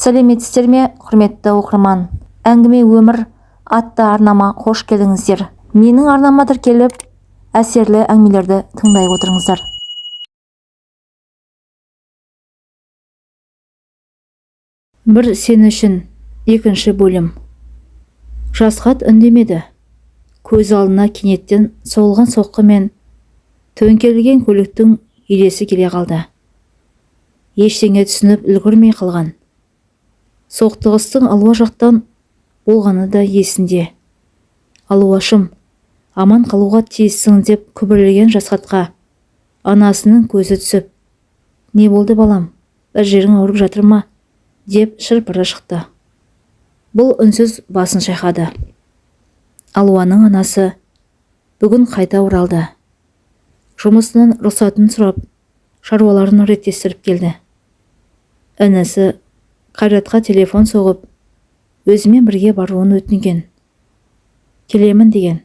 Сәлеметсіздер ме, құрметті оқырман? Әңгіме өмір атты арнама қош келдіңіздер. Менің арнама тіркеліп, әсерлі әңгімелерді тыңдай отырыңыздар. Бір сен үшін, екінші бөлім. Жасқат үндемеді. Көз алдына кенеттен соғылған соққы мен төңкерілген көліктің елесі келе қалды. Ештеңе түсініп үлгермей қалған. Соқтығыстың Алуа жақтан болғаны да есінде. Алуашым, аман қалуға тиіссің деп күбірлеген Жасқатқа анасының көзі түсіп, не болды балам, бір жерің ауырып жатыр ма, деп шырпыры шықты. Бұл үнсіз басын шайқады. Алуаның анасы бүгін қайта оралды. Жұмысынан рұқсатын сұрап, шаруаларын реттестіріп келді. Інісі Қайратқа телефон соғып, өзімен бірге баруын өтінген. Келемін деген.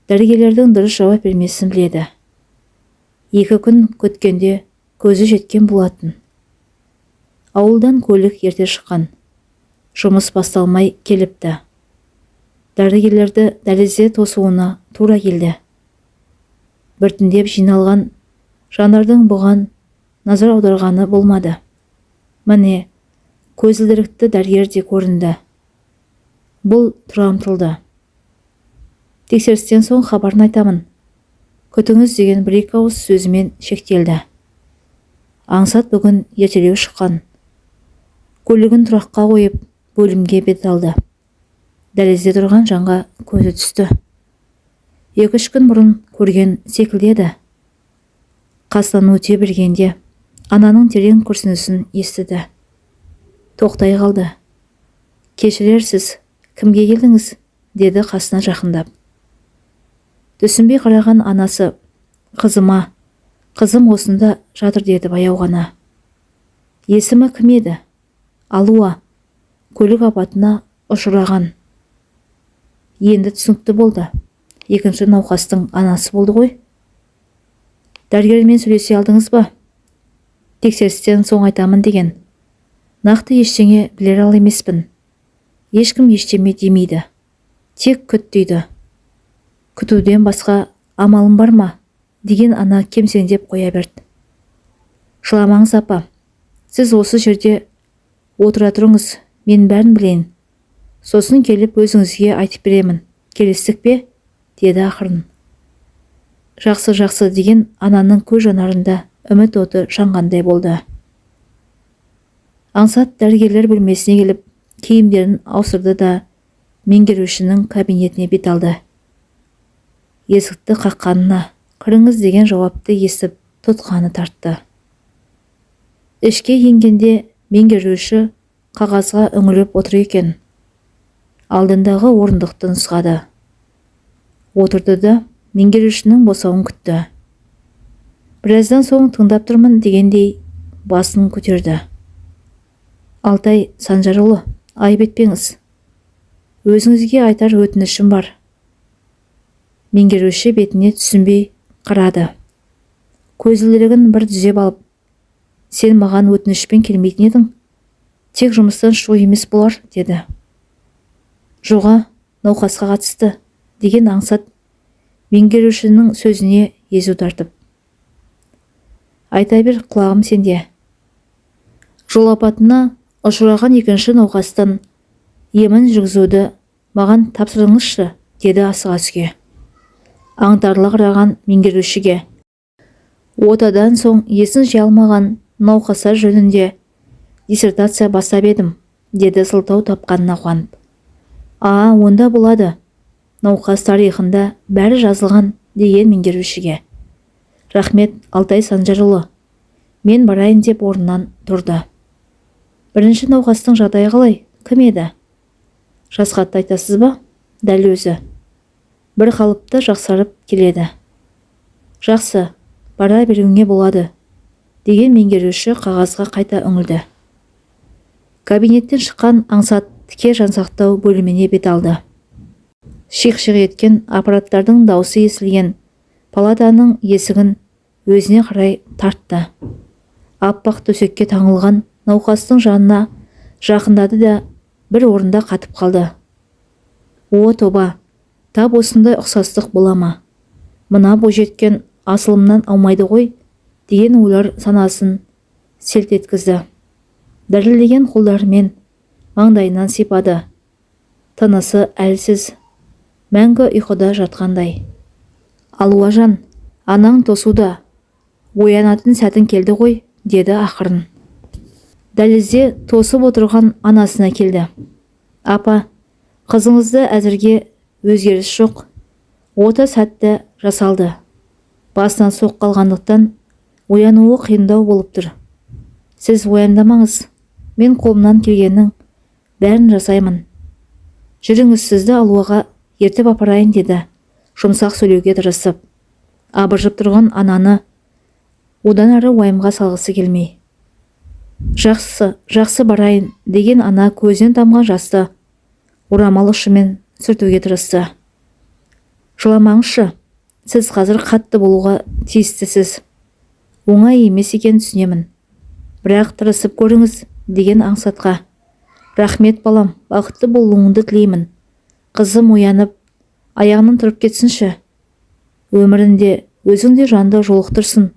Дәрігерлердің дұрыс жауап бермесін біледі. 2 күн күткенде көзі жеткен болатын. Ауылдан көлік ерте шыққан. Жұмыс басталмай келіпті. Дәрігерлерді дәлізде тосуына тура келді. Біртіндеп жиналған жандардың бұған назар аударғаны болмады. Міне, көзілдірікті дәрігер де көрінді. Бұл тұра ұмтылды. Тексерістен соң хабарын айтамын. Күтіңіз деген бір-екі ауыз сөзімен шектелді. Аңсат бүгін ертелеу шыққан. Көлігін тұраққа қойып, бөлімге бет алды. Дәлізде тұрған жанға көзі түсті. 2-3 күн бұрын көрген секілді еді. Қасынан өте бергенде ананың терең күрсінісін естіді. Тоқтай қалды. Кешірерсіз, кімге келдіңіз? Деді қасына жақындап. Түсінбей қараған анасы, қызыма, қызым осында жатыр деді баяу ғана. Есімі кім еді? Алуа, көлік апатына ұшыраған. Енді түсінікті болды. Екінші науқастың анасы болды ғой. Дәрігермен сөйлесе алдыңыз ба? Тексерістен соң айтамын деген. Нақты ештеңе білер ал емеспін. Ешкім ештеме демейді. Тек күт дейді. Күтуден басқа амалым бар ма? Деген ана кемсеңдеп қоя берді. Жыламаңыз апа. Сіз осы жерде отыра тұрыңыз, мен бәрін білейін. Сосын келіп өзіңізге айтып беремін. Келістік пе? Деді ақырын. Жақсы, жақсы деген ананың көз жанарында үміт оты жанғандай болды. Аңсат дәрігерлер бөлмесіне келіп, киімдерін ауыстырды да меңгерушінің кабинетіне бет алды. Есікті қаққанына кіріңіз деген жауапты естіп, тұтқаны тартты. Ішке енгенде меңгеруші қағазға үңіліп отыр екен. Алдындағы орындықты нұсқады. Отырды да меңгерушінің босауын күтті. Біраздан соң тыңдап тұрмын дегендей басын көтерді. Алтай Санжарұлы, айып етпеңіз. Өзіңізге айтар өтінішім бар. Меңгеруші бетіне түсінбей қарады. Көзілдірігін бір түзеп алып, сен маған өтінішпен келмейтін едің. Тек жұмыстан шығу емес болар, деді. Жоға, науқасқа қатысты, деген Аңсат меңгерушінің сөзіне езу тартып. Айта бер, құлағым сенде. Жол апатына ұшыраған екінші науқастан емін жүргізуді маған тапсырыңызшы, деді асыға түске. Аңтарыла қараған меңгерушіге. Отадан соң есін жия алмаған науқастар жөнінде диссертация бастап едім, деді сылтау тапқанына қуанып. А, онда болады. Науқас тарихында бәрі жазылған, деген меңгерушіге. Рахмет, Алтай Санжарұлы. Мен барайын деп орнынан тұрды. Бірінші науқастың жағдайы қалай? Кім еді? Жасқатты айтасыз ба? Дәл өзі. Бір қалыпты жақсарып келеді. Жақсы, бара беруіңе болады, деген меңгеруші қағазға қайта үңілді. Кабинеттен шыққан Аңсат тіке жансақтау бөліміне бет алды. Шиқ-шиқ еткен аппараттардың даусы естілген палатаның есігін өзіне қарай тартты. Аппақ төсекке таңылған науқастың жанына Жақындады да бір орында қатып қалды. О, тоба, тап осындай ұқсастық бола ма? Мына бойжеткен асылымнан аумайды ғой деген ойлар санасын селт еткізді. Дірілдеген қолдарымен маңдайынан сипады. Тынысы әлсіз, мәңгі ұйқыда жатқандай. Алуажан, анаң тосуда, оянатын сәтің келді ғой, деді ақырын. Дәлізде тосып отырған анасына келді. Апа, қызыңызда әзірге өзгеріс жоқ. Ота сәтті жасалды. Басынан соққы алғандықтан оянуы қиындау болып тұр. Сіз уайымдамаңыз, мен қолымнан келгеннің бәрін жасаймын. Жүріңіз, сізді Алуаға ертіп апарайын, деді жұмсақ сөйлеуге тырысып. Абыржып тұрған ананы одан ары уайымға салғысы келмей. Жақсы, жақсы, барайын, деген ана көзінен тамған жасты орамал ұшымен сүртуге тырысты. Жыламаңызшы, сіз қазір қатты болуға тиістісіз. Оңай емес екенін түсінемін. Бірақ тырысып көріңіз, деген Аңсатқа. Рахмет, балам, бақытты болуыңды тілеймін. Қызым оянып, аяғынан тұрып кетсінші. Өмірінде өзіңде жанды жолықтырсын,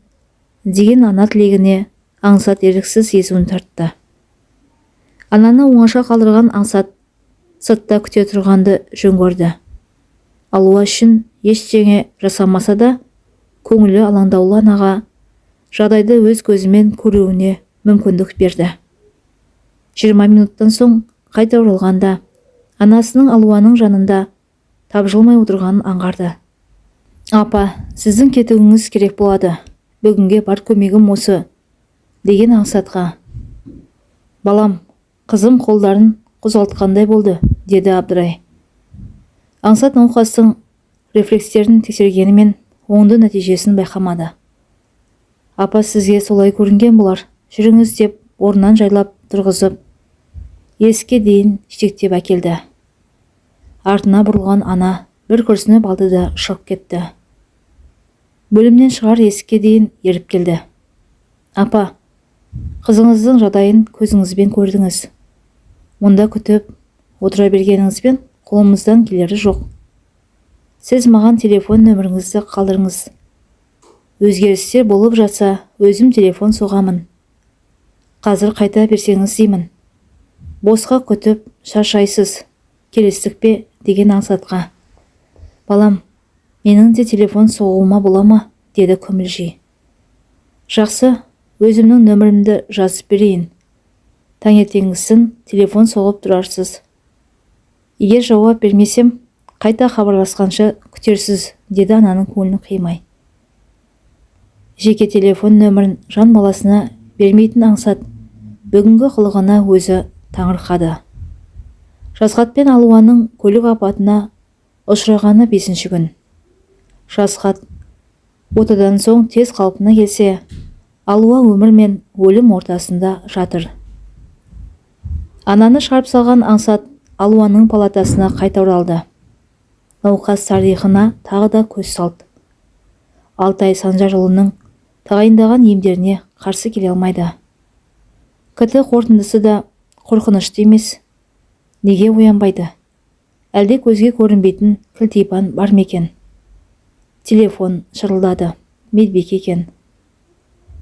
деген ана тілегіне Аңсат еріксіз езуін тартты. Ананы оңаша қалдырған Аңсат сыртта күте тұрғанды жөн көрді. Алуа үшін ештеңе жасамаса да, көңілі алаңдаулы анаға жағдайды өз көзімен көруіне мүмкіндік берді. 20 минуттан соң қайта оралғанда анасының Алуаның жанында тапжылмай отырғанын аңғарды. Апа, сіздің кетуіңіз керек болады. Бүгінге бар көмегім осы, деген Аңсатқа. Балам, қызым қолдарын қозғалтқандай болды, деді абдырай. Аңсат науқастың рефлекстерін тексергенімен оңды нәтижесін байқамады. Апа, сізге солай көрінген болар, жүріңіз, деп орнынан жайлап тұрғызып, есікке дейін жетектеп әкелді. Артына бұрылған ана бір күрсініп алды да шығып кетті. Бөлімнен шығар есікке дейін еріп келді. Апа, қызыңыздың жағдайын көзіңізбен көрдіңіз. Онда күтіп отыра бергеніңізбен қолымыздан келері жоқ. Сіз маған телефон нөміріңізді қалдырыңыз. Өзгерістер болып жатса, өзім телефон соғамын. Қазір қайта берсеңіз деймін. Босқа күтіп шаршайсыз, келістік пе, деген Аңсатқа. Балам, менің де телефон соғуыма бола ма, деді күмілжи. Жақсы, өзімнің нөмірімді жазып берейін. Таңертеңгісін телефон соғып тұрарсыз. Егер жауап бермесем, қайта хабарласқанша күтерсіз, деді ананың көңілін қимай. Жеке телефон нөмірін жан баласына бермейтін Аңсат бүгінгі қылығына өзі таңырқады. Жасқат пен Алуаның көлік апатына ұшырағаны 5-ші күн. Жасқат отадан соң тез қалпына келсе, Алуа өмір мен өлім ортасында жатыр. Ананы шығарып салған Аңсат Алуаның палатасына қайта оралды. Науқас тарихына тағы да көз салды. Алтай Санжарұлының тағайындаған емдеріне қарсы келе алмайды. КТ қорытындысы да қорқынышты емес. Неге оянбайды? Әлде көзге көрінбейтін кілтипан бар ма екен? Телефон шырылдады. Медбике екен.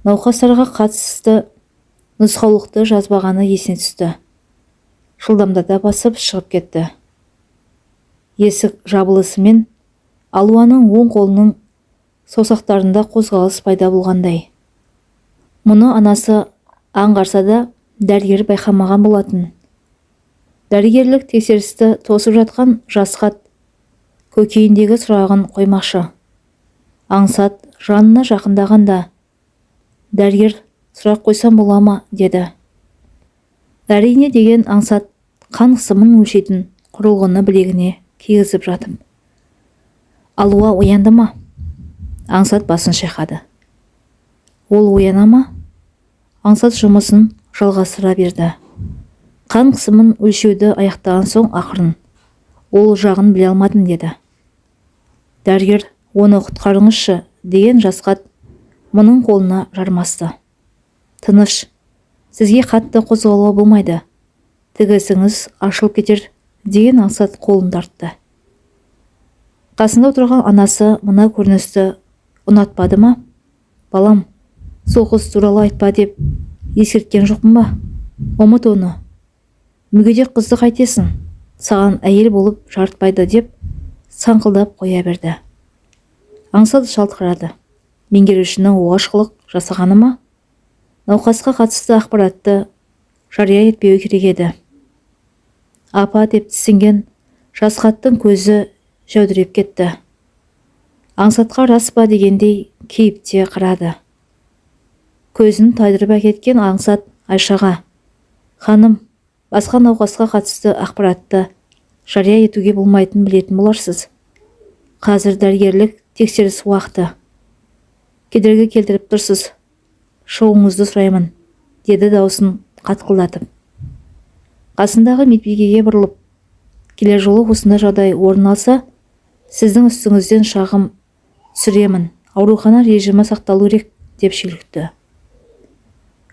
Науқастарға қатысты нұсқаулықты жазбағаны есіне түсті. Жылдамдата басып шығып кетті. Есік жабылысымен Алуаның оң қолының саусақтарында қозғалыс пайда болғандай. Мұны анасы аңғарса да, дәрігер байқамаған болатын. Дәрігерлік тексерісті тосып жатқан Жасқат көкейіндегі сұрағын қоймақшы. Аңсат жанына жақындағанда, дәрігер, сұрақ қойсам бола ма, деді. Әрине, деген Аңсат қан қысымын өлшейтін құрылғыны білегіне кигізіп жатып. Алуа оянды ма? Аңсат басын шайқады. Ол ояна ма? Аңсат жұмысын жалғастыра берді. Қан қысымын өлшеуді аяқтаған соң ақырын, ол жағын біле алмадым, деді. Дәрігер, оны құтқарыңызшы, деген Жасқат мұның қолына жармасты. Тыныш, сізге қатты қозғалуға болмайды. Тігісіңіз ашылып кетер деген Аңсат қолын тартты. Қасында отырған анасы мына көріністі ұнатпады ма? Балам, сол қыз туралы айтпа деп ескерткен жоқпын ба? Ұмыт оны. Мүгедек қызды қайтесің? Саған әйел болып жарытпайды деп саңқылдап қоя берді. Аңсат жалт қарады. Меңгерушінің оғаш қылық жасағаны ма? Науқасқа қатысты ақпаратты жария етпеуі керек еді. Апа деп тісінген Жасқаттың көзі жәудіреп кетті. Аңсатқа рас па дегендей кейіпте қарады. Көзін тайдырып әкеткен Аңсат Айшаға: «Ханым, басқа науқасқа қатысты ақпаратты жария етуге болмайтынын білетін боларсыз. Қазір дәрігерлік тексеріс уақыты. Кедергі келтіріп тұрсыз. Шығуыңызды сұраймын», деді даусын қатқылдатып. Қасындағы медбикеге бұрылып, келер жолы осындай жағдай орын алса, сіздің үстіңізден шағым түсіремін. Аурухана режимі сақталу керек, деп шүйлікті.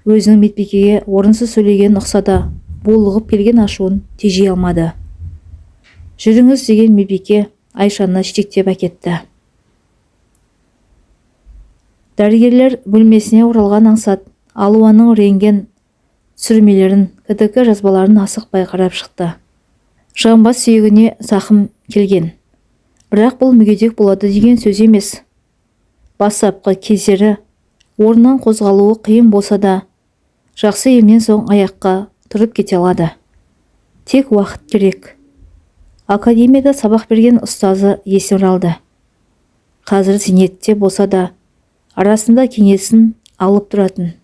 Өзінің медбикеге орынсыз сөйлегенін ұқса да, булығып келген ашуын тежей алмады. Жүріңіз деген медбике Айшаны жетектеп әкетті. Дәрігерлер бөлмесіне оралған Аңсат Алуаның рентген түсірмелерін, КТК жазбаларын асықпай қарап шықты. Жамбас сүйегіне зақым келген. Бірақ бұл мүгедек болады деген сөз емес. Бастапқы кездері орнынан қозғалуы қиын болса да, жақсы емнен соң аяққа тұрып кете алады. Тек уақыт керек. Академияда сабақ берген ұстазы есіне оралды. Қазір зейнетте болса да, арасында кеңесін алып тұратын.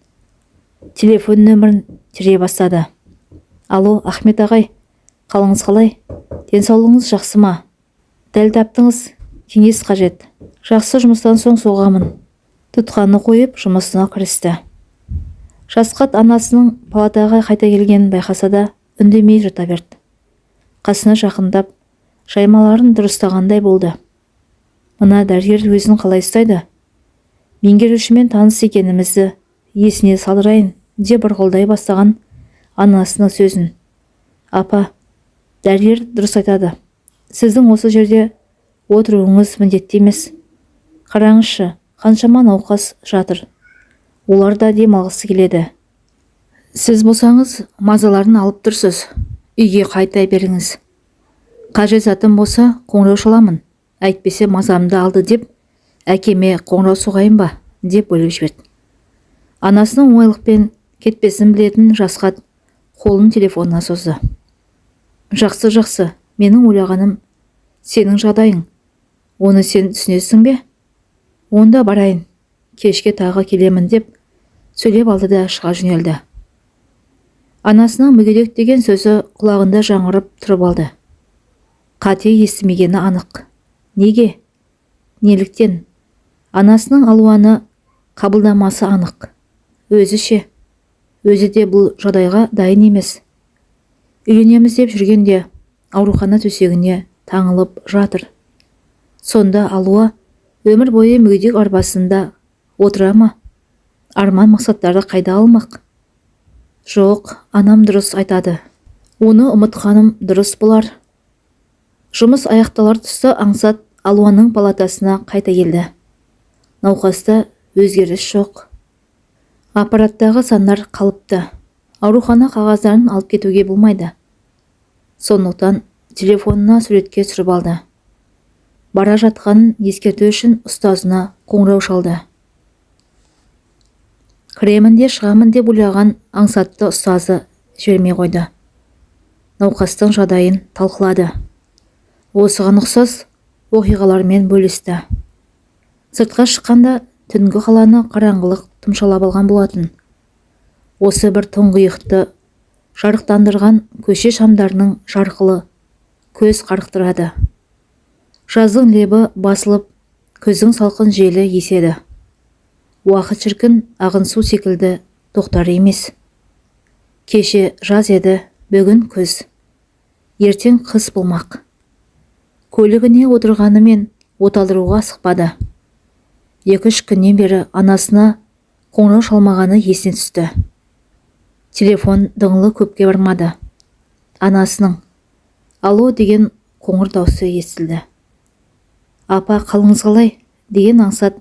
Телефон нөмірін тере бастады. Алло, Ахмет ағай, қалыңыз қалай? Денсаулығыңыз жақсы ма? Дәл таптыңыз, кеңес қажет. Жақсы, жұмыстан соң соғамын. Тұтқаны қойып, жұмысына кірісті. Жасқат анасының палатаға қайта келгенін байқаса да, үндемей жата берді. Қасына жақындап, жаймаларын дұрыстағандай болды. Мына дәрігер өзін қалай ұстайды? Меңгерушімен таныс екенімізді есіне салдырайын, деп бұрқылдай бастаған анасының сөзін. Апа, дәрігер дұрыс айтады. Сіздің осы жерде отыруыңыз міндетті емес. Қараңызшы, қаншама науқас жатыр. Олар да демалғысы келеді. Сіз болсаңыз, мазаларын алып тұрсыз. Үйге қайта беріңіз. Қажет затым болса, қоңырау шаламын. Әйтпесе мазамды алды деп, әкеме қоңырау соғайын ба, деп бөліп жіберді. Анасының оңайлықпен кетпесін білетін Жасқат қолын телефонына созды. Жақсы, жақсы, менің ойлағаным сенің жағдайың. Оны сен түсінесің бе? Онда барайын, кешке тағы келемін деп сөйлеп алды да шыға жөнелді. Анасының мүгедек деген сөзі құлағында жаңғырып тұрып алды. Қате естімегені анық. Неге? Неліктен? Анасының Алуаны қабылдамасы анық. Өзі ше? Өзі де бұл жағдайға дайын емес. Үйленеміз деп жүргенде аурухана төсегіне таңылып жатыр. Сонда Алуа өмір бойы мүгедек арбасында отыра ма? Арман мақсаттарды қайда алмақ? Жоқ, анам дұрыс айтады. Оны ұмытқаным дұрыс болар. Жұмыс аяқталар тұста Аңсат Алуаның палатасына қайта келді. Науқаста өзгеріс жоқ. Аппараттағы сандар қалыпты. Аурухана қағаздарын алып кетуге болмайды. Сондықтан телефонына суретке түсіріп алды. Бара жатқанын ескерту үшін ұстазына қоңырау шалды. Кіремін де шығамын деп ойлаған Аңсатты ұстазы жібермей қойды. Науқастың жағдайын талқылады. Осыған ұқсас оқиғалармен бөлісті. Сыртқа шыққанда түнгі қаланы қараңғылық тұмшалап алған болатын. Осы бір тұңғиықты жарықтандырған көше шамдарының жарқылы көз қарықтырады. Жаздың лебі басылып, күздің салқын желі еседі. Уақыт шіркін ағын су секілді тоқтар емес. Кеше жаз еді, бүгін күз. Ертең қыс болмақ. Көлігіне отырғанымен оталдыруға асықпады. 2-3 күннен бері анасына қоңырау шалмағаны есіне түсті. Телефон дыңылы көпке бармады. Анасының «Алло» деген қоңыр даусы естілді. «Апа, қалыңыз қалай?» деген Аңсат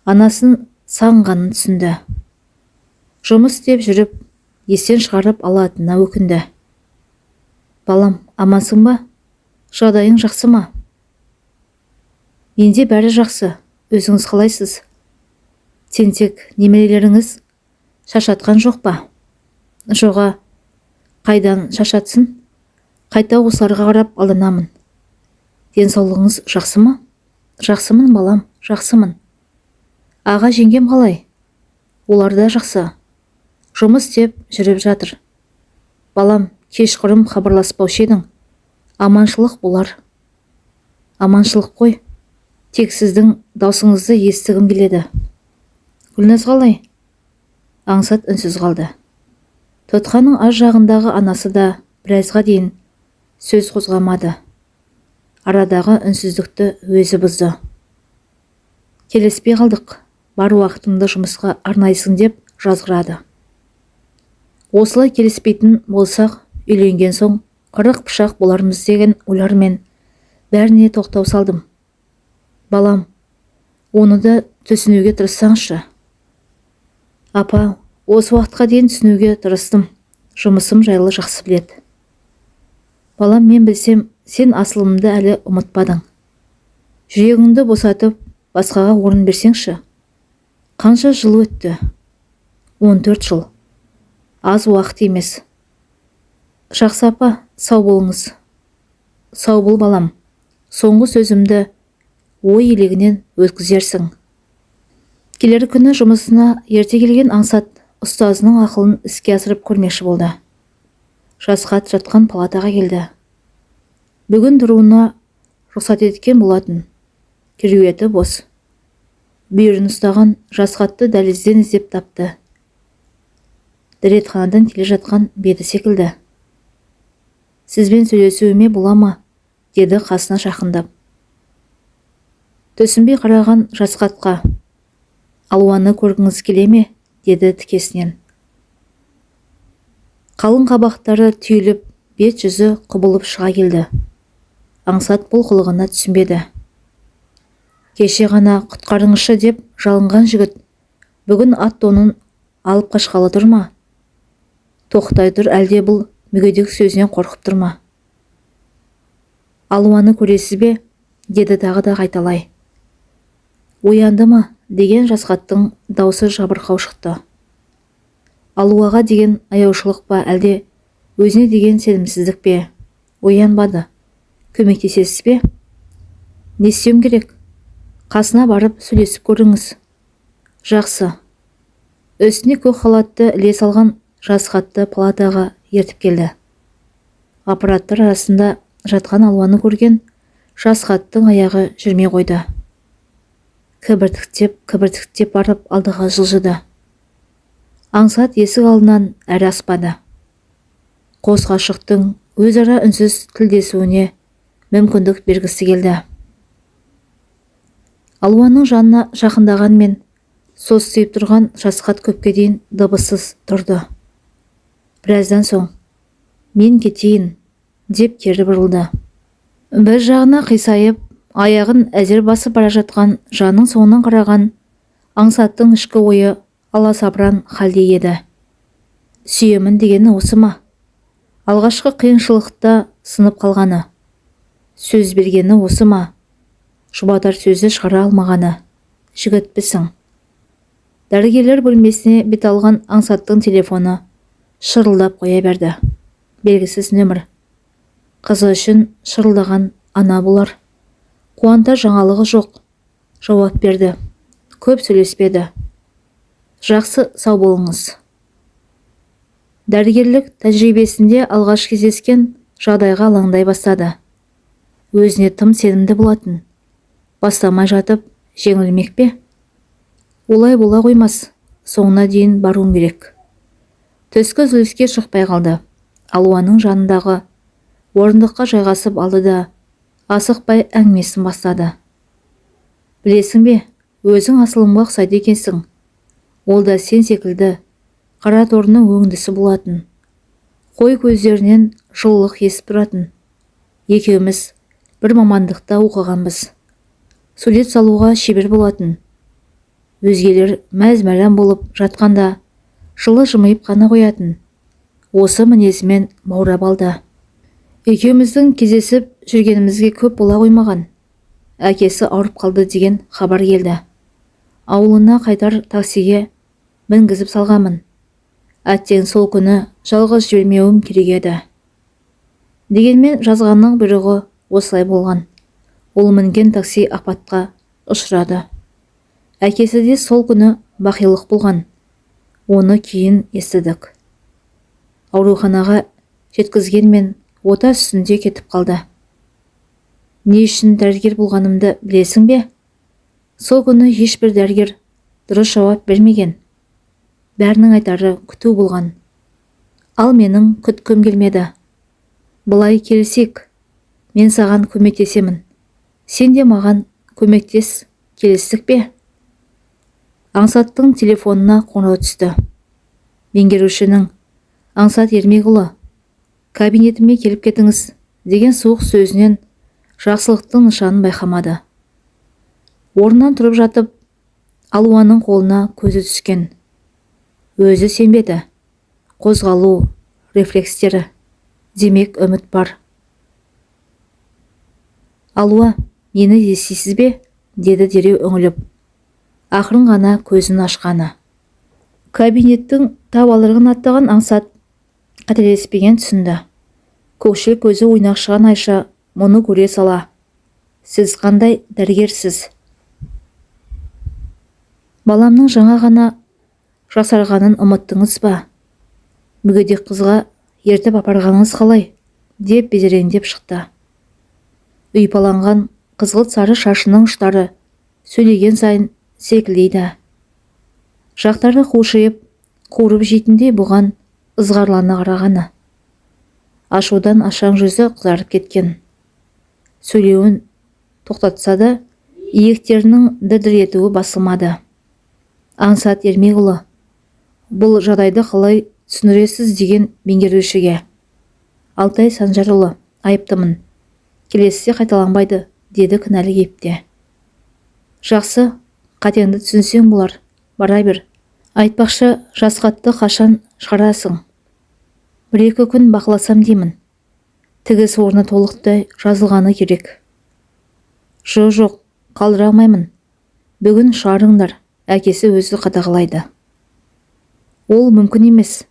анасын сағынғанын түсінді. Жұмыс істеп жүріп, естен шығарып алатынына өкінді. «Балам, амансың ба? Жағдайың жақсы ма?» «Менде бәрі жақсы, өзіңіз қалайсыз? Тентек немерелеріңіз шаршатқан жоқ па?» «Жоға, қайдан шаршатсын? Қайта осыларға қарап алданамын. Денсаулығыңыз жақсы ма?» «Жақсымын, балам, жақсымын. Аға, жеңгем қалай?» «Олар да жақсы. Жұмыс істеп жүріп жатыр. Балам, кешқұрым хабарласпаушы едің. Аманшылық болар?» «Аманшылық қой. Тек сіздің даусыңызды естігім келеді. Гүлназ қалай?» Аңсат үнсіз қалды. Тұтқаның ар жағындағы анасы да біразға дейін сөз қозғамады. Арадағы үнсіздікті өзі бұзды. «Келіспей қалдық. Бар уақытыңды жұмысқа арнайсың деп жазғырады. Осылай келіспейтін болсақ, үйленген соң қырық пышақ болармыз деген ойлармен бәріне тоқтау салдым. Балам, оны да түсінуге тырыссаңшы». «Апа, осы уақытқа дейін түсінуге тырыстым. Жұмысым жайлы жақсы біледі». «Балам, мен білсем, сен асылымды әлі ұмытпадың. Жүрегіңді босатып, басқаға орын берсеңші. Қанша жыл өтті? 14 жыл. Аз уақыт емес». «Жақсы, апа, сау болыңыз». «Сау бол, балам. Соңғы сөзімді ой елегінен өткізерсің». Келер күні жұмысына ерте келген Аңсат ұстазының ақылын іске асырып көрмекші болды. Жасқат жатқан палатаға келді. Бүгін тұруына рұқсат еткен болатын. Кереуеті бос. Бүйірін ұстаған Жасқатты дәлізден іздеп тапты. Дәретханадан келе жатқан беті секілді. «Сізбен сөйлесуіме бола ма?» деді қасына жақындап. Түсінбей қараған Жасқатқа: «Алуаны көргіңіз келе ме?» деді тікесінен. Қалың қабақтары түйіліп, бет жүзі құбылып шыға келді. Аңсат бұл қылығына түсінбеді. Кеше ғана «құтқарыңызшы» деп жалынған жігіт бүгін ат тонын алып қашқалы тұр ма? Тоқтай тұр, әлде бұл мүгедек сөзінен қорқып тұр ма? «Алуаны көресіз бе?» деді тағы да қайталай. «Оянды ма?» деген Жасқаттың даусы жабырқау шықты. Алуаға деген аяушылық па, әлде өзіне деген сенімсіздік пе? «Оянбады. Көмектесесіз бе?» «Не істеуім керек?» «Қасына барып сөйлесіп көріңіз». «Жақсы». Үстіне көк халатты іле салған Жасқатты палатаға ертіп келді. Аппараттар арасында жатқан Алуаны көрген Жасқаттың аяғы жүрмей қойды. Кібіртіктеп, кібіртіктеп барып алдыға жылжыды. Аңсат есік алдынан әрі аспады. Қос ғашықтың өзара үнсіз тілдесуіне мүмкіндік бергісі келді. Алуаның жанына жақындағанмен состиып тұрған Жасқат көпке дейін дыбыссыз тұрды. Біраздан соң: «Мен кетейін», деп кері бұрылды. Бір жағына қисайып, аяғын әзер басып бара жатқан жанның соңынан қараған Аңсаттың ішкі ойы аласапыран халде еді. Сүйемін дегені осы ма? Алғашқы қиыншылықта сынып қалғаны. Сөз бергені осы ма? Жұбатар сөзді шығара алмағаны. Жігітпісің? Дәрігерлер бөлмесіне бет алған Аңсаттың телефоны шырылдап қоя берді. Белгісіз нөмір. Қызы үшін шырылдаған ана болар. Қуанта жаңалығы жоқ. Жауап берді. Көп сөйлеспеді. «Жақсы, сау болыңыз». Дәрігерлік тәжірибесінде алғаш кездескен жағдайға алаңдай бастады. Өзіне тым сенімді болатын. Бастамай жатып жеңілмек пе? Олай бола қоймас. Соңына дейін баруым керек. Түскі үзіліске шықпай қалды. Алуаның жанындағы орындыққа жайғасып алды да, асықпай әңгімесін бастады. «Білесің бе, өзің асылымға ұқсайды екенсің. Ол да сен секілді қара торының өңдісі болатын. Қой көздерінен Жылылық есіп тұратын. Екеуміз бір мамандықта оқығанбыз. Сурет салуға шебер болатын. Өзгелер мәз-мәрам болып жатқанда жылы жымиып қана қоятын. Осы мінезімен баурап алды. Екеуміздің кездесіп жүргенімізге көп бола қоймаған. Әкесі ауырып қалды деген хабар келді. Ауылына қайтар таксиге мінгізіп салғанмын. Әттең, сол күні жалғыз жібермеуім керек еді. Дегенмен жазғанның бұйрығы осылай болған. Ол мінген такси апатқа ұшырады. Әкесі де сол күні бақилық болған. Оны кейін естідік. Ауруханаға жеткізгенмен, ота үстінде кетіп қалды. Не үшін дәрігер болғанымды білесің бе? Сол күні ешбір дәрігер дұрыс жауап бермеген. Бәрінің айтары күту болған. Ал менің күткім келмеді. Былай келісейік: мен саған көмектесемін, сен де маған көмектес. Келістік пе? Аңсаттың телефонына қоңырау түсті. Меңгерушінің «Аңсат Ермекұлы, кабинетіме келіп кетіңіз» деген суық сөзінен жақсылықтың нышанын байқамады. Орнынан тұрып жатып, Алуаның қолына көзі түскен. Өзі сенбеді. Қозғалу рефлекстері. Демек, үміт бар. «Алуа, мені естисіз бе?» – деді дереу үңіліп. Ақырын ғана көзін ашқаны. Кабинеттің табалдырығын аттаған Аңсат қателеспеген түсінді. Көкшіл көзі ойнақшыған Айша мұны көре сала: «Сіз қандай дәрігерсіз? Баламның жаңа ғана жасарғанын ұмыттыңыз ба? Мүгедек қызға ертіп апарғаныңыз қалай?» – деп безереңдеп шықты. Ұйпаланған қызғылт сары шашының ұштары сөйлеген сайын селкілдейді. Жақтары қушиып, қуырып жейтіндей бұған ызғарлана қарағаны. Ашудан ашаң жүзі қызарып кеткен. Сөйлеуін тоқтатса да, иектерінің дір етуі басылмады. «Аңсат Ермекұлы, бұл жағдайды қалай түсіндіресіз?» – деген меңгерушіге. «Алтай Санжарұлы, айыптымын. Келесіде қайталанбайды», – деді кінәлі кейіпте. «Жақсы, қатеңді түсінсең болар, бара бер. Айтпақшы, Жасқатты қашан шығарасың? Бір-екі күн бақыласам деймін. Тігіс орны толықтай жазылғаны керек». Жоқ, қалдыра алмаймын. Бүгін шығарыңдар, әкесі өзі қадағалайды». «Ол мүмкін емес.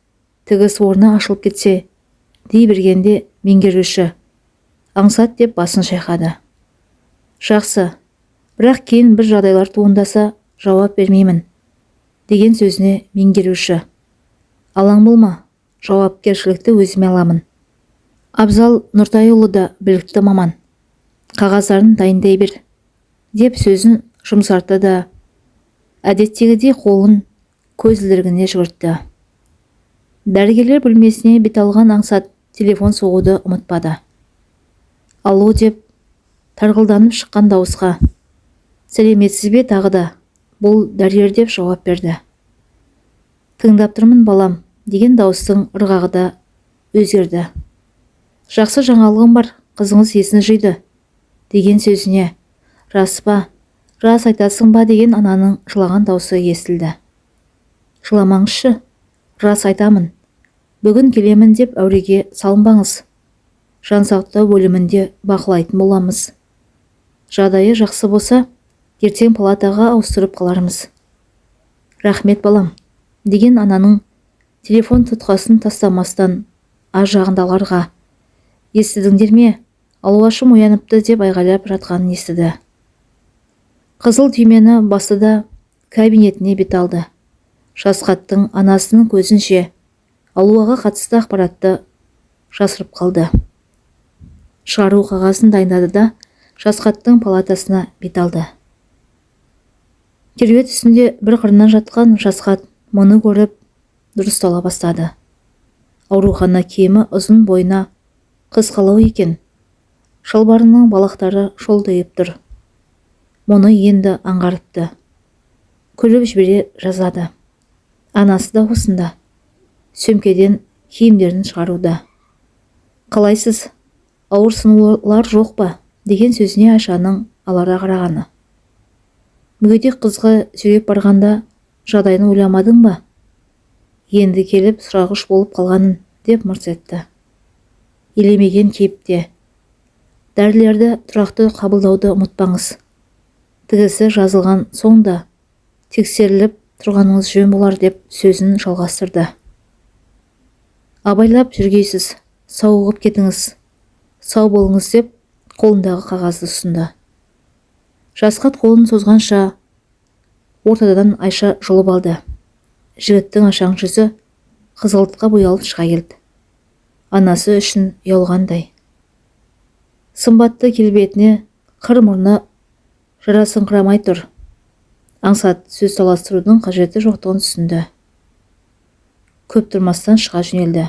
Тігіс орны ашылып кетсе», – дей бергенде меңгеруші «Аңсат» деп басын шайқады. «Жақсы, бірақ кейін бір жағдайлар туындаса, жауап бермеймін», – деген сөзіне меңгеруші: «Алаң болма, жауапкершілікті өзіме аламын. Абзал Нұртайұлы да білікті маман. Қағаздарын дайындай бер», – деп сөзін жұмсартты да, әдеттегідей қолын көзілдірігіне жүгіртті. Дәрігерлер бөлмесіне бет алған Аңсат телефон соғуды ұмытпады. «Алло», – деп тарғылданып шыққан дауысқа: «Сәлеметсіз бе тағы да, бұл дәрігер», – деп жауап берді. «Тыңдап тұрмын, балам», – деген дауыстың ырғағы да өзгерді. «Жақсы жаңалығым бар, қызыңыз есін жиды», – деген сөзіне: «Рас па? Рас айтасың ба?» – деген ананың жылаған даусы естілді. «Жыламаңызшы, рас айтамын. Бүгін келемін деп әуреге салынбаңыз. Жансақтау бөлімінде бақылайтын боламыз. Жағдайы жақсы болса, ертең палатаға ауыстырып қалармыз». «Рахмет, балам», – деген ананың телефон тұтқасын тастамастан ар жағындағыларға: «Естідіңдер ме, Алуашым ояныпты!» – деп айғайлап жатқанын естіді. Қызыл түймені басты да, кабинетіне бет алды. Жасқаттың анасының көзінше Алуаға қатысты ақпаратты жасырып қалды. Шығару қағазын дайындады да, Жасқаттың палатасына бет алды. Кереует үстінде бір қырынан жатқан Жасқат мұны көріп, дұрыстала бастады. Аурухана киімі ұзын бойына қысқалау екен. Шалбарының балақтары шолтиып тұр. Мұны енді аңғарыпты. Күліп жібере жаздады. Анасы да осында. Сөмкеден киімдерін шығаруда. Қалайсыз? Ауырсынулар жоқ па? Деген сөзіне Айшаның алара қарағаны. Мүгедек қызға сүйреп барғанда жағдайын ойламадың ба? Енді келіп сұрағыш болып қалғанын, деп мырс етті. Елемеген кейіпте. Дәрілерді тұрақты қабылдауды ұмытпаңыз. Тігісі жазылған соң да тексеріліп тұрғаныңыз жөн болар, деп сөзін жалғастырды. Абайлап жүргейсіз, сауығып кетіңіз. Сау болыңыз, деп қолындағы қағазды ұсынды. Жасқат қолын созғанша ортадан Айша жұлып алды. Жігіттің ашаң жүзі қызғылтқа боялып шыға келді. Анасы үшін ұялғандай. Сымбатты келбетіне қыр мұрны жарасыңқырамай тұр. Аңсат сөз таластырудың қажеті жоқтығын түсінді. Көп тұрмастан шыға жөнелді.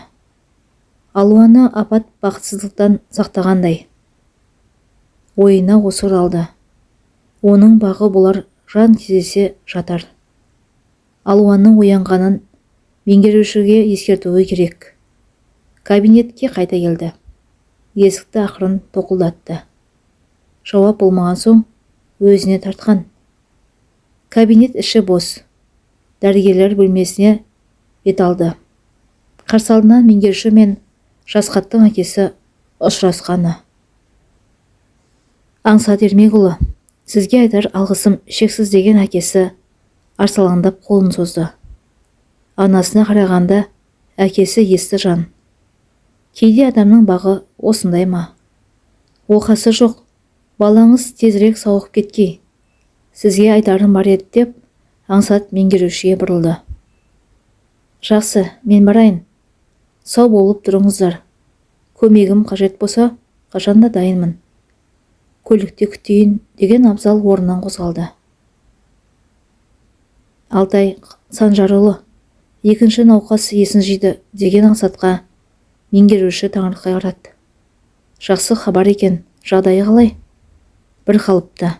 Алуаны апат бақытсыздықтан сақтағандай. Ойына осы оралды. Оның бағы болар жан кездесе жатар. Алуаның оянғанын меңгерушіге ескертуі керек. Кабинетке қайта келді. Есікті ақырын тоқылдатты. Жауап болмаған соң өзіне тартқан. Кабинет іші бос. Дәрігерлер бөлмесіне бет алды. Қарсы алдынан меңгеруші мен Жасқаттың әкесі ұшырасқаны. Аңсат Ермекұлы, сізге айтар алғысым шексіз, деген әкесі арсалаңдап қолын созды. Анасына қарағанда әкесі есті жан. Кейде адамның бағы осындай ма? Оқасы жоқ, балаңыз тезірек сауығып кеткей. Сізге айтарым бар еді, деп Аңсат меңгерушіге бұрылды. Жақсы, мен барайын. Сау болып тұрыңыздар. Көмегім қажет болса, қашанда дайынмын. Көлікте күтейін, деген Абзал орнынан қозғалды. Алтай Санжарұлы, екінші науқас есін жиды, деген Аңсатқа меңгеруші таңырқай қарады. Жақсы хабар екен, жағдайы қалай? Бір қалыпты.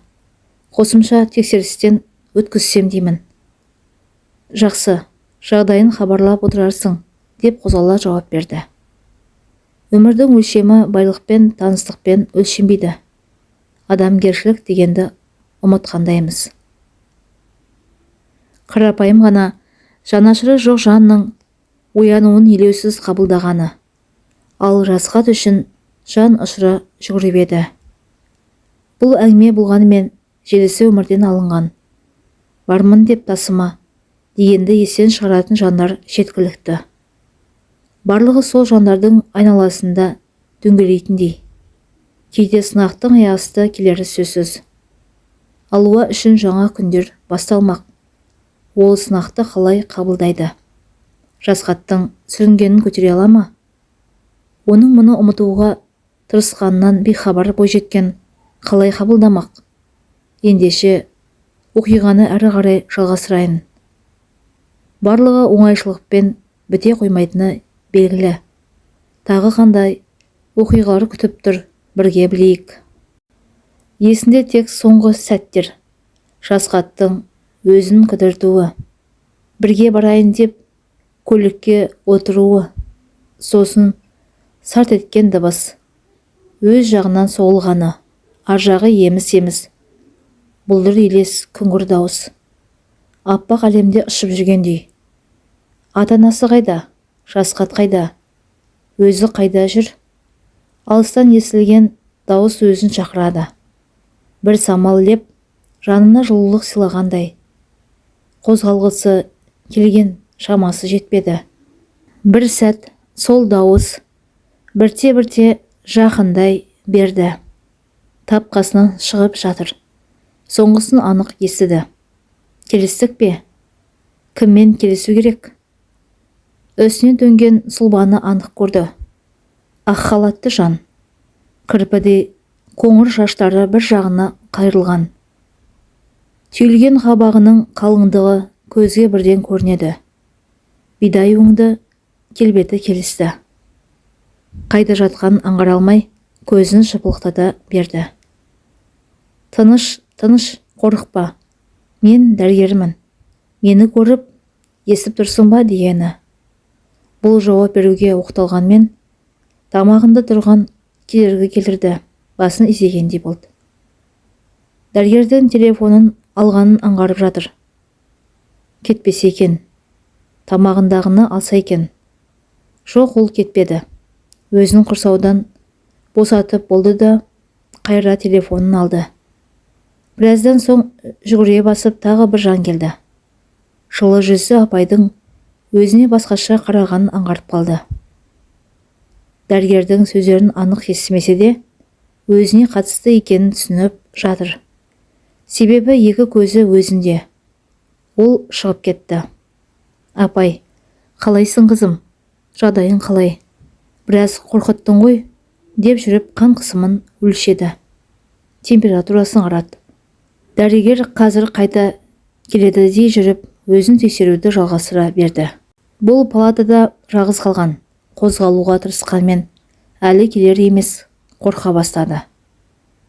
Қосымша тексерістен өткізсем деймін. Жақсы, жағдайын хабарлап отырарсың, деп қозғала жауап берді. Өмірдің өлшемі байлықпен, таныстықпен өлшенбейді. Адамгершілік дегенді ұмытқандаймыз. Қарапайым ғана жанашыры жоқ жанның оянуын елеусіз қабылдағаны. Ал Жасқат үшін жан ұшыра жүгіріп еді. Бұл әңгіме болғанымен желісі өмірден алынған. Бармын деп тасыма дегенді естен шығаратын жандар жеткілікті. Барлығы сол жандардың айналасында дөңгелейтіндей. Кейде сынақтың аясты келері сөзсіз. Алуа үшін жаңа күндер басталмақ. Ол сынақты қалай қабылдайды? Жасқаттың сүрінгенін көтере ала ма? Оның мұны ұмытуға тырысқанынан бейхабар бойжеткен қалай қабылдамақ? Ендеше оқиғаны әрі қарай жалғастырайын. Барлығы оңайшылықпен біте қоймайтыны белгілі. Тағы қандай оқиғалар күтіп тұр, бірге білейік. Есінде тек соңғы сәттер. Жасқаттың өзін кідіртуі, бірге барайын деп көлікке отыруы, сосын сарт еткен дыбыс, өз жағынан соғылғаны, ар жағы еміс-еміс, бұлдыр елес, күңгір дауыс. Аппақ әлемде ұшып жүргендей. Ата-анасы қайда? Жасқат қайда? Өзі қайда жүр? Алыстан естілген дауыс өзін шақырады. Бір самал леп жанына жылулық сыйлағандай. Қозғалғысы келген шамасы жетпеді. Бір сәт сол дауыс бірте-бірте жақындай берді. Тап қасынан шығып жатыр. Соңғысын анық естіді. Келістік пе? Кіммен келісу керек? Үстіне төнген сұлбаны анық көрді. Ақ халатты жан. Кірпідей қоңыр шаштары бір жағына қайырылған. Түйілген қабағының қалыңдығы көзге бірден көрінеді. Бидай өңді келбеті келісті. Қайда жатқанын аңғара алмай, көзін жыпылықтата берді. Тыныш, тыныш, қорықпа. Мен дәрігермін. Мені көріп, естіп тұрсың ба дегені. Бұл жауап беруге оқталғанмен, Тамағында тұрған кедергі келтірді. Басын изегендей болды. Дәрігердің телефонын алғанын аңғарып жатыр. Кетпесе екен. Тамағындағыны алса екен. Жоқ, ол кетпеді. Өзін құрсаудан босатып болды да, қайра телефонын алды. Біраздан соң жүгіре басып тағы бір жан келді. Жылы жүзді апайдың өзіне басқаша қарағанын аңғарып қалды. Дәрігердің сөздерін анық естімесе де, өзіне қатысты екенін түсініп жатыр. Себебі екі көзі өзінде. Ол шығып кетті. Апай, қалайсың қызым? Жағдайың қалай? Біраз қорқыттың ғой, деп жүріп қан қысымын өлшеді. Температурасын қарады. Дәрігер қазір қайта келеді дей жүріп, өзін тексеруді жалғастыра берді. Бұл палатада жалғыз қалған, қозғалуға тырысқанмен әлі келер емес, қорқа бастады.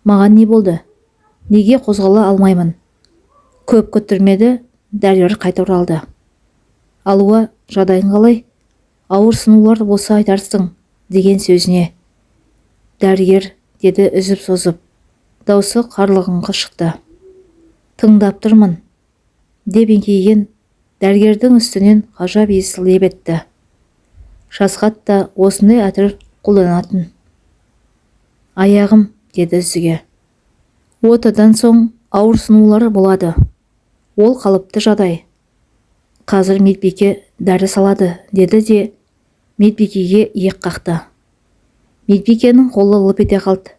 Маған не болды? Неге қозғала алмаймын? Көп күттірмеді, дәрігер қайта оралды. Алуа, жағдайың қалай? Ауырсынулар болса айтарсың, деген сөзіне. Дәрігер, деді үзіп созып, даусы қарлығыңқы шықты. Тыңдап тұрмын, деп еңкейген дәрігердің үстінен ғажап иіс леп етті. Жасқат та осындай әтір қолданатын. Аяғым, деді үздіге. Отадан соң ауырсынулар болады. Ол қалыпты жағдай. Қазір медбике дәрі салады, деді де медбикеге иек қақты. Медбикенің қолы лып ете қалды.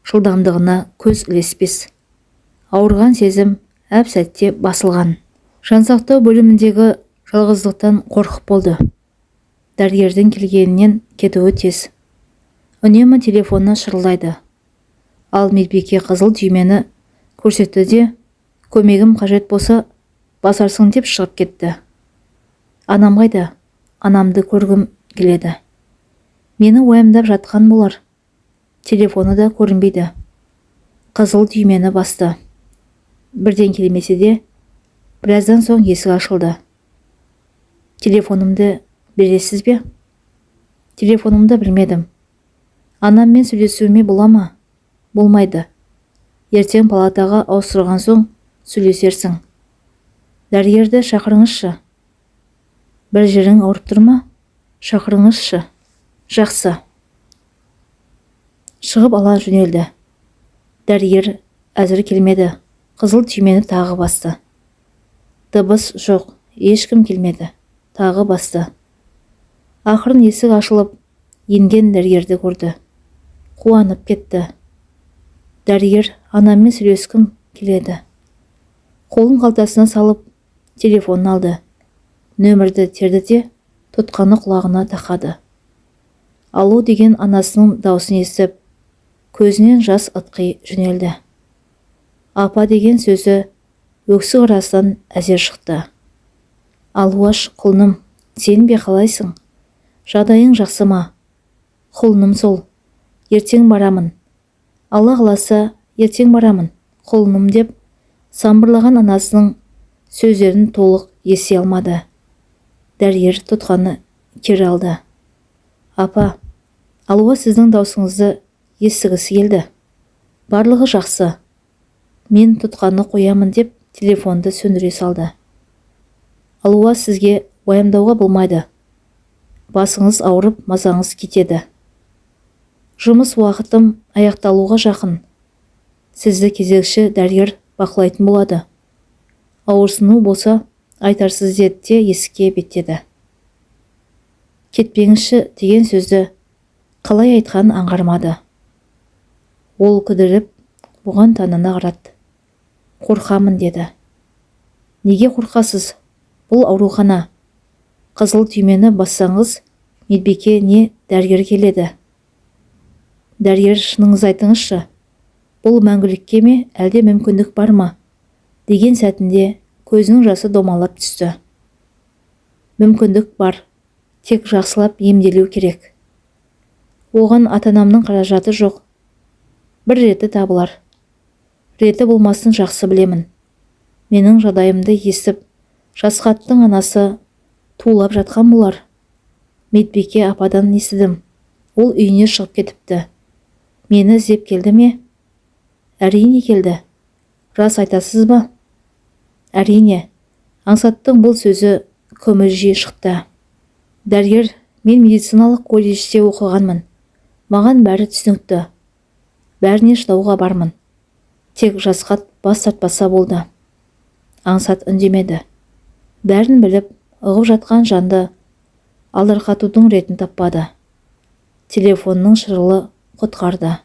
Жылдамдығына көз ілеспес. Ауырған сезім әп-сәтте басылған. Жансақтау бөліміндегі жалғыздықтан қорқып болды. Дәрігердің келгенінен кетуі тез. Үнемі телефоны шырылдайды. Ал медбике қызыл түймені көрсетті де, көмегім қажет болса басарсың деп шығып кетті. Анам қайда? Анамды көргім келеді. Мені уайымдап жатқан болар. Телефоны да көрінбейді. Қызыл түймені басты. Бірден келмесе де, біраздан соң есік ашылды. Телефонымды бересіз бе? Телефонымды білмедім. Анаммен сөйлесуіме бола ма? Болмайды. Ертең палатаға ауыстырған соң сөйлесерсің. Дәрігерді шақырыңызшы. Бір жерің ауырып тұр ма? Шақырыңызшы. Жақсы. Шығып ала жөнелді. Дәрігер әзір келмеді. Қызыл түймені тағы басты. Дыбыс жоқ, ешкім келмеді. Тағы басты. Ақырын есік ашылып, енген дәрігерді көрді. Қуанып кетті. Дәрігер, анаммен сөйлескім келеді. Қолын қалтасына салып, телефонын алды. Нөмірді терді де, тұтқаны құлағына тақады. Алу деген анасының даусын естіп, көзінен жас ытқи жөнелді. Апа деген сөзі өксік арасынан әзер шықты. Алуаш, құлыным, сен бе, қалайсың? Жағдайың жақсы ма? Құлыным сол. Ертең барамын. Алла қаласа, ертең барамын, құлыным деп самбырлаған анасының сөздерін толық ести алмады. Дәрігер тұтқаны кері алды. Апа, Алуа сіздің даусыңызды естігісі келді. Барлығы жақсы. Мен тұтқаны қоямын деп телефонды сөндіре салды. Алуа, сізге уайымдауға болмайды. Басыңыз ауырып, мазаңыз кетеді. Жұмыс уақытым аяқталуға жақын. Сізді кезекші дәрігер бақылайтын болады. Ауырсыну болса, айтарсыз деді де есікке беттеді. Кетпеңізші деген сөзді қалай айтқанын аңғармады. Ол кідіріп, бұған таңдана қарады. Қорқамын деді. Неге қорқасыз? Бұл аурухана. Қызыл түймені бассаңыз, медбике не дәрігер келеді. Дәрігер, шыныңызды айтыңызшы. Бұл мәңгілікке ме, әлде мүмкіндік бар ма? Деген сәтінде көзінің жасы домалап түсті. Мүмкіндік бар. Тек жақсылап емделу керек. Оған ата-анамның қаражаты жоқ. Бір реті табылар. Реті болмасын жақсы білемін. Менің жағдайымды естіп, Жасқаттың анасы тулап жатқан болар. Медбике ападан естідім. Ол үйіне шығып кетіпті. Мені іздеп келді ме? Әрине келді. Рас айтасыз ба? Әрине. Аңсаттың бұл сөзі күмілжи шықты. Дәрігер, мен медициналық колледжде оқығанмын. Маған бәрі түсінікті. Бәріне шыдауға бармын. Тек Жасқат бас тартпаса болды. Аңсат үндемеді. Бәрін біліп, ұғып жатқан жанды алдарқатудың ретін таппады. Телефонның шырылы құтқарды.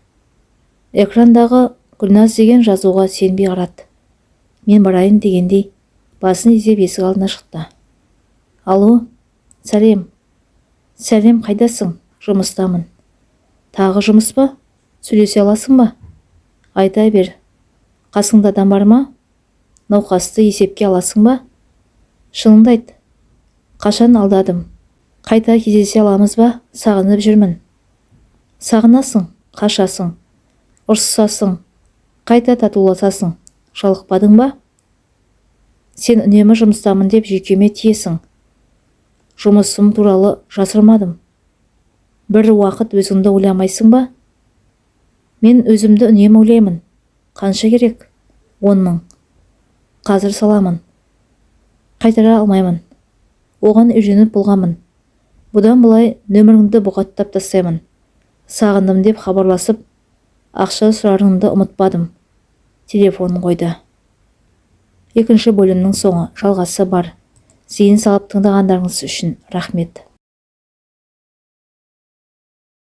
Экрандағы Гүлназ деген жазуға сенбей қарады. Мен барайын дегендей басын изеп есік алдына шықты. Алло, сәлем. Сәлем, қайдасың? Жұмыстамын. Тағы жұмыс па? Сөйлесе аласың ба? Айта бер. Қасыңда адам бар ма? Науқасты есепке аласың ба? Шыныңды айт. Қашан алдадым? Қайта кездесе аламыз ба? Сағынып жүрмін. Сағынасың, қашасың, ұрсысасың, қайта татуласасың. Жалықпадың ба? Сен үнемі жұмыстамын деп жүйкеме тиесің. Жұмысым туралы жасырмадым. Бір уақыт өзіңді ойламайсың ба? Мен өзімді үнемі ойлаймын. Қанша керек? 10 000. Қазір саламын. Қайтара алмаймын. Оған үйреніп болғанмын. Бұдан былай нөміріңді бұғаттап тастаймын. Сағындым деп хабарласып, ақша сұрарыңды ұмытпадым. Телефонын қойды. Екінші бөлімнің соңы, жалғасы бар. Зейін салып тыңдағандарыңыз үшін рахмет.